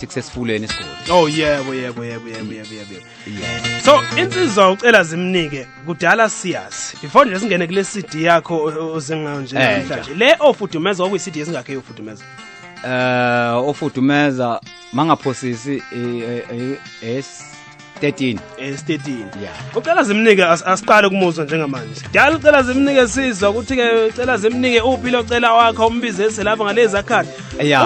Kusesifuleni isigodi. Oh yebo, yebo, yebo, yebo, yebo, yebo. So insizwa ucela zimnike kudala siyazi. Before nje singene kule CD yakho ozengayo nje namhlanje. Le ofudumeza okuyi CD esingakhe yofudumeza. Ofudumeza mangaphosisi S 13. S13. Yeah. Ucela zimnike asiqale ukumuzwa njengamanje. Dala ucela zimnike sizwa ukuthi ke ucela zimnike uphi lo cela wakho umbize selapha ngalezi akhathi.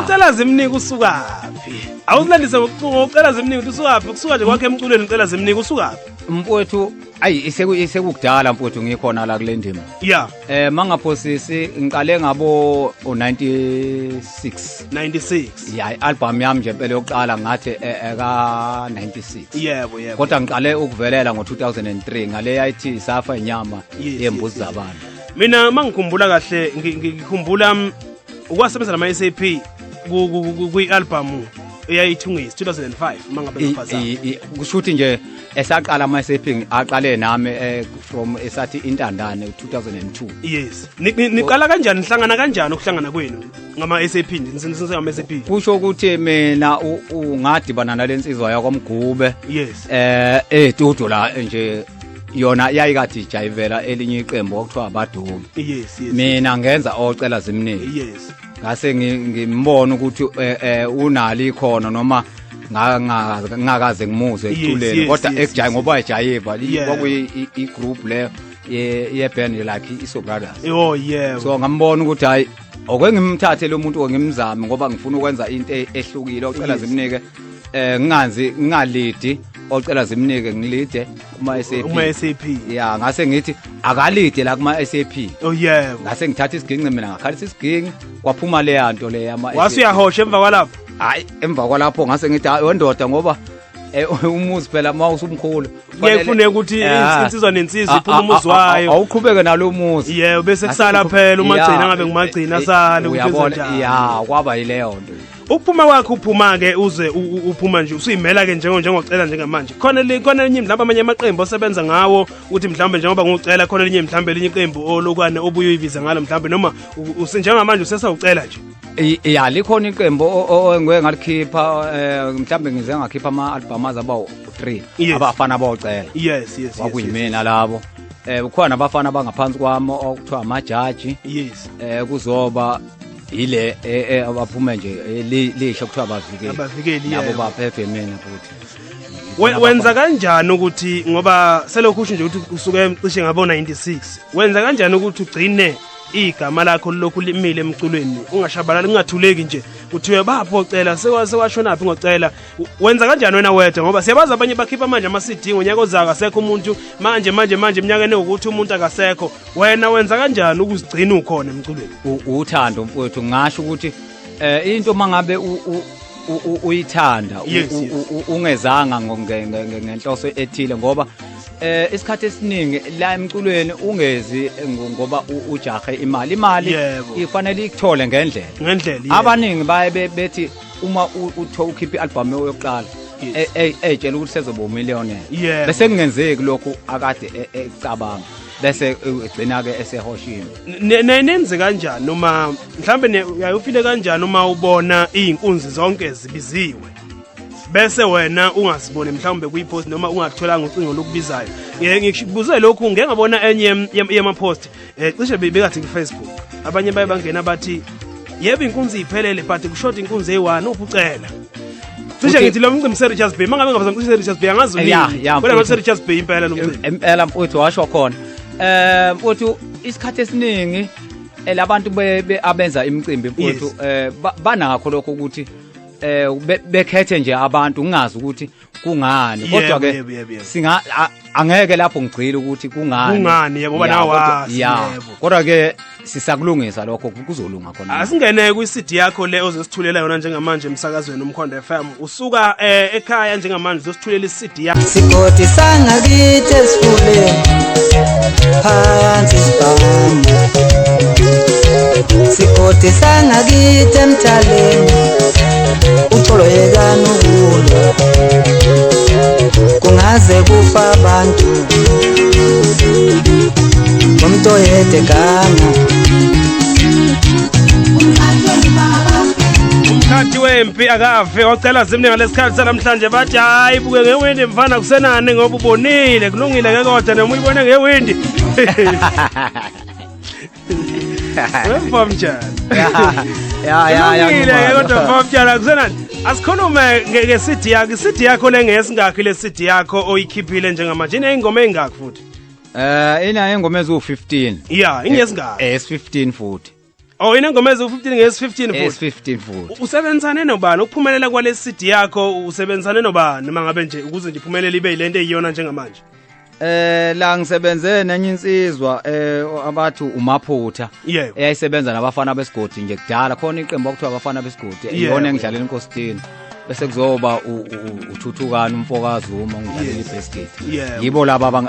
Ucela zimnike usukaphi? Awusilandise ngokucela zimnike ukuthi usukaphi? Kusuka nje kwakhe emculweni ucela zimnike usukaphi? Mfowethu ayi isekukudala mfowethu ngikhona la kule ndima. Yeah. Mangaphosisi ngiqale ngabo 96. 96. Yeah, i-album yami nje impela yokuqala ngathi ka 96. Yebo, yebo. Kodwa ngiqale ukuvelela ngo 2003 ngale yayithi safa inyama yembuzi zabantu. Mina mangikhumbula kahle ngikhumbula ukwasebenza nama SAP kwi-album eyayithungisi 2005 mangabe ngiphazama. Kusho ukuthi nje esaqala ama SAP aqale nami from esathi intandane 2002. Yes. Niqala kanjani, nihlangana kanjani ukuhlangana kwenu ngama SAP nje ngama SAP? Kusho ukuthi mina ungadibana nalensizwa yakwaMgube. Yes. Estudio la nje yona yayikade ijayivela elinye iqembu okuthiwa abadubi. Yes, yes. Mina ngenza ocela zimnike. Yes. Ngase ngimbona ukuthi unalo ikhono noma ngakaze ngimuzwe eculeni kodwa ekujayi ngoba ejayiva kwakuyi i-group le ye band like iso Brothers. Oh yeah. So ngambona ukuthi hayi oke ngimthathe lo muntu ngimzame ngoba ngifuna ukwenza into ehlukile ocela zimnike nginganzi ngingalidi ocela zimnike ngilide kuma SAP. Kuma SAP. Yeah, ngase ngithi akalide la kuma SAP. Oh yeah. Ngase ngithatha isiginci mina ngakhalisa isiginci kwaphuma le yanto le yama. Wase uyahosha emva kwalapho. Hayi emva kwalapho ngase ngithi hayi wendoda ngoba umuzi phela mawusumkhulu kuyafuneka ukuthi insizwa nensizwa iphume umuzi wayo. Awuqhubeke nalo umuzi. Yebo bese kusala phela umagcina ngabe ngumagcina asale ukuthi uyabona ya kwaba yileyo nto. Ukuphuma kwakho uphuma ke uze uphuma nje usuyimela ke njengocela njengamanje. Khona khona elinye mhlawumbe amanye amaqembu osebenza ngawo ukuthi mhlawumbe njengoba ngucela khona elinye mhlawumbe elinye iqembu olokwane obuye uyibiza ngalo mhlawumbe noma njengamanje usesawucela nje. Ya likhona iqembu engike ngalikhipha mhlawumbe ngize ngakhipha ama-album aze abawu-3 abafana bocela. Yes, yes. Kwakuyimina labo. Kukhona abafana abangaphansi kwami okuthiwa amajaji. Yes. Kuzoba ile abaphume nje lisho kuthiwa abavikeli. Abavikeli nabo baphethwe mina futhi. Wenza kanjani ukuthi ngoba selokhu usho nje ukuthi usuke cishe ngabo 96 wenza kanjani ukuthi ugcine igama lakho lokhu limile emculweni ungashabalali ungathuleki nje kuthiwe bapho cela sewashonaphi ngocela? Wenza kanjani wena wedwa ngoba siyabazi abanye bakhipha manje ama CD ngonyaka ozayo akasekho umuntu manje manje manje eminyakeni ukuthi umuntu akasekho, wena wenza kanjani ukuzigcina ukhona emculweni? Uthando mfowethu ngasho ukuthi into mangabe uyithanda ungezanga ngenhloso ethile ngoba isikhathi esiningi la emculweni ungezi ngoba ujahe imali ifanele ikuthole ngendlela. Abaningi baye bethi uma ukhipha i-album yokuqala etshela ukuthi sezoba umillionaire bese kungenzeki lokhu akade ecabanga bese egcina ke esehoshini. Nenze kanjani noma mhlambe uyayufile kanjani uma ubona izinkunzi zonke zibiziwe bese wena ungaziboni mhlawumbe kuyipost noma ungatholanga ucingo lokubizayo? Ngikubuze lokhu ngeke ngabona enye yama post cishe bekathi ku Facebook abanye baye bangena bathi yebo inkunzi iphelele but kushoda inkunzi eyi-1 uphucela. Cishe ngithi lo mcimbi se-Richards Bay mangabe ngabazama cishe Richards Bay angazi unini kodwa ngathi Richards Bay impela lo mcimbi impela mfowethu washo khona. Mfowethu isikhathi esiningi labantu abenza imicimbi mfowethu banakho lokho ukuthi bekhethe nje abantu ngingazi ukuthi kungani kodwa ke singa angeke lapho ngigcile ukuthi kungani yebo nawazi yebo kodwa ke sisakulungisa lokho kuzolunga khona. Asingene kwi CD yakho le ozosithulela yona njengamanje emsakazweni Umkhondo FM. Usuka ekhaya njengamanje uzosithulela iCD yakho. Sigodi sangakithi esifule phansi sibhamu. Sigodi sangakithi emthaleni uxolo yekani ukulwa kungaze kufa abantu umuntu oyedwa eganga. Umkhathi Wempi akafe ocela zimne ngalesikhathi sanamhlanje, bathi hayi, buke ngewindi mfana, kusenani ngoba ubonile, kulungile ke, kodwa noma uyibone ngewindi. Wemfo mjani. Ya. Kulungile ke kodwa, mfo mjani, kusenani. Asikhulume nge-CD yakho, i-CD yakho lengesingakhi le CD yakho oyikhiphile njengamanje? Ineyingoma ey'ngakhi futhi? Ina ingoma eziwu-15. Ya, ingesingakhi? S15 futhi. Oh, inengoma eziwu-15, ngesi-15 futhi. S15 futhi. Usebenzisane nobani ukuphumelela kwale CD yakho? Usebenzisane nobani noma ngabe nje ukuze nje iphumelele ibe yilento eyiyona njengamanje? La ngisebenze nenye insizwa abathi uMaphutha, eyayisebenza nabafana besigodi nje kudala, khona iqembu okuthiwa abafana besigodi, iyona engidlalela inkositini, bese kuzoba uthuthukani umfokazi uma ngidlalela ibasket. Yibo laba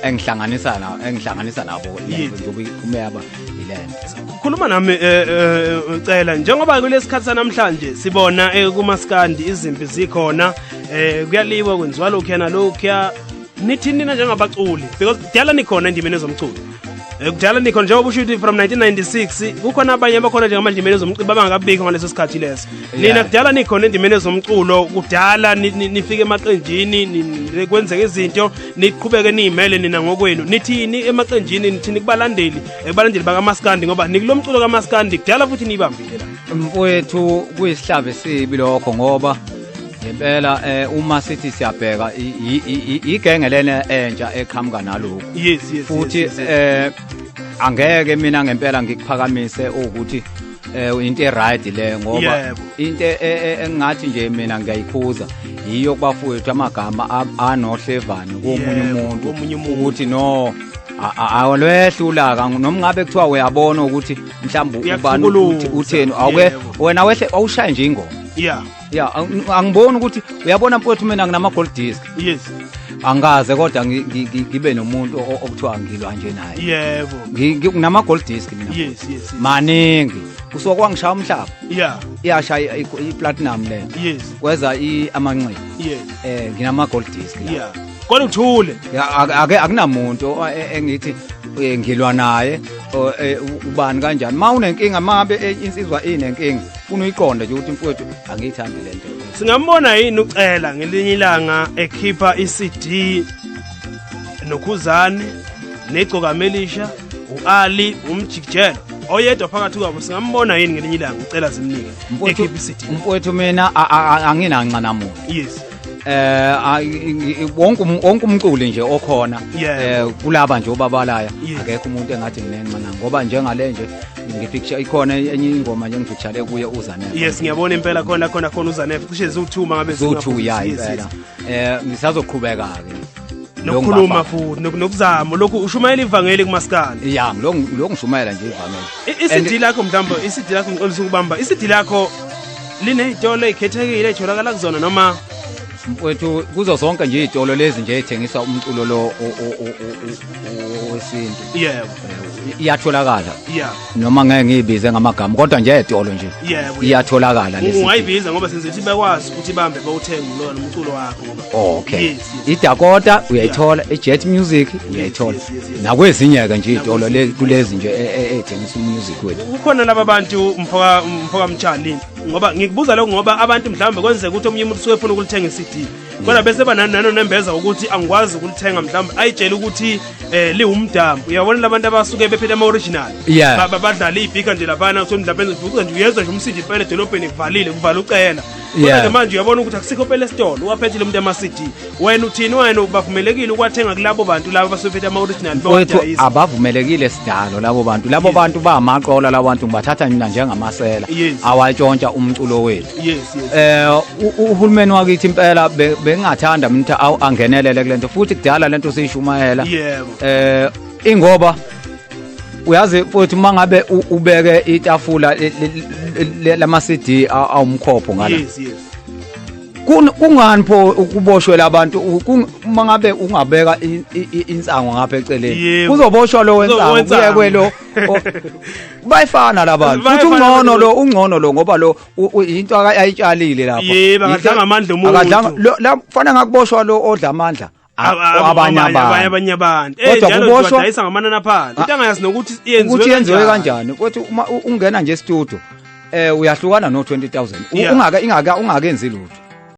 engihlanganisa nabo njengoba iphume yaba ilento. Khuluma nami, cela, njengoba kulesikhathi sanamhlanje sibona kumaskandi izimpi zikhona, kuyaliwa, kwenziwa lokhuya nalokhuya, nithini nina njengabaculi? Because kudala nikhona endimeni ezomculo. Kudala nikhona, njengoba usho ukuthi from 1996, kukhona abanye abakhona njengamanje endimeni ezomculo babangakabikho ngaleso sikhathi leso. Nina kudala nikhona endimeni ezomculo, kudala nifike emaqenjini, kwenzeka izinto, niqhubeke niyimele nina ngokwenu. Nithini emaqenjini, nithini kubalandeli bakamaskandi, ngoba nikulo mculo kamaskandi kudala futhi niyibambile la? Mfowethu, kuyisihlava esibi lokho, ngoba ngempela uma sithi siyabheka igenge lena entsha eqhamuka nalokhu, futhi yes, yes. Angeke mina ngempela ngikuphakamise ukuthi into e-right le, ngoba into engathi nje mina ngiyayikhuza yiyo kubafowethu, amagama anohlevane komunye umuntu, komunye umuntu. Ukuthi no, awulwehlulaka noma ngabe kuthiwa uyabona ukuthi mhlawumbe ubani Uyakuhlukuluza. Utheni, awuke wena wehle awushaye nje ingoma. Ya, angiboni ukuthi uyabona mfowethu, mina nginama gold disc, angikaze kodwa ngibe nomuntu okuthiwa ngilwa nje naye. Nginama gold disc mina, yes yes, yes. maningi, kusuka kwangishaya umhlaba, iyashaya i-platinum le, kweza amanxiwa, nginama gold disc la. Yeah, kodwa uthule. Ya, ake akunamuntu engithi ngilwa naye ubani kanjani. Ma unenkinga, mangabe insizwa inenkinga, funa uyiqonde nje ukuthi mfowethu, angiyithandi lento. Singambona yini ucela ngelinye ilanga ekhipha i-CD noKhuzane negcokamelisha u-Ali umjikijelo oyedwa phakathi kwabo? Singambona yini ngelinye ilanga ucela zimnike Mfowethu, ekhipha i-CD? Mfowethu, mina anginanxa namuntu. Wonke umculi nje okhona, kulaba nje obabalaya, akekho umuntu engathi nginenxa na, ngoba njengale nje ngipicture ikhona enye ingoma nje ngipicture kuye uZanele. Yes, ngiyabona impela, khona khona khona uZanef, cishe ziwu-2 mangabe. Ziwu-2, ya, impela. Ngisazoqhubeka ke Nokukhuluma futhi nokuzama lokhu ushumayela ivangeli kumaskandi. Ya, lo ngishumayela nje ivangeli. I-CD lakho mhlawumbe, i-CD lakho, ngixolisa ukubamba, i-CD lakho liney'tolo ey'khethekile ey'tholakala kuzona noma? Mfowethu, kuzo zonke nje iy'tolo lezi nje ey'thengisa umculo lo wesintu, iyatholakala, noma ngeke ngiyibize ngamagama, kodwa nje ey'tolo nje iyatholakala lesi. Ungayibiza ngoba senze ukuthi bekwazi ukuthi bambe bawuthenge lo nomculo wakho ngoba IDakota uyayithola, iJet Music uyayithola, nakwezinye-ke nje iy'tolo kulezi nje ey'thengisa umusic wethu. Kukhona laba bantu, mfoka Mtshali, ngoba ngikubuza lokho ngoba abantu mhlawumbe kwenzeka ukuthi omunye umuntu usuke efuna ukulithenga i-CD, kodwa bese bananonembeza ukuthi angikwazi ukulithenga, mhlawumbe ayitshele ukuthi liwumdambu. Uyabona labantu abasuke bephethe ama-original, badlala iy'pika nje laphana, uthole mhlawumbe nje nje uyezwa nje umsindo impela edolobheni, kuvalile, kuvala ucela. Kodwa-ke manje uyabona ukuthi akusikho phela esitolo uwaphethile umuntu ama-CD. Wena uthini? Wena bavumelekile ukuwathenga kulabo bantu laba abasebephethe ama-original Mfowethu, bewadayisa? abavumelekile sidalo labo bantu. Labo bantu bamaqola, labo bantu ngibathatha mina njengamasela awatshontsha umculo wethu. Yes yes Uhulumeni wakithi impela bengingathanda mina ukuthi angenelele kulento, futhi kudala lento siyishumayela. Ingoba uyazi futhi, mangabe ubeke itafula lama CD awumkhopho ngala, yes yes Kungani pho ukuboshwe labantu? Mangabe ungabeka insango ngapha eceleni, kuzoboshwa lo wensango, Wensango. kuyekwe lo bayifana labantu futhi. Bayafana Ungcono abantu. lo, ungcono lo, ngoba lo into ayitshalile lapha. Yebo, akadlanga amandla omuntu. Akadlanga la, kufanele ngakuboshwa lo odla amandla abanye abanye abantu. Abanye abantu. Kodwa Njalo kuboshwa- badayisa ngamanani aphansi, into angayazi nokuthi yenziwe ukuthi yenziwe kanjani. Kodwa uma ungena nje e-studio Uyahlukana no 20000, ungaka ingaka ungakenzi lutho.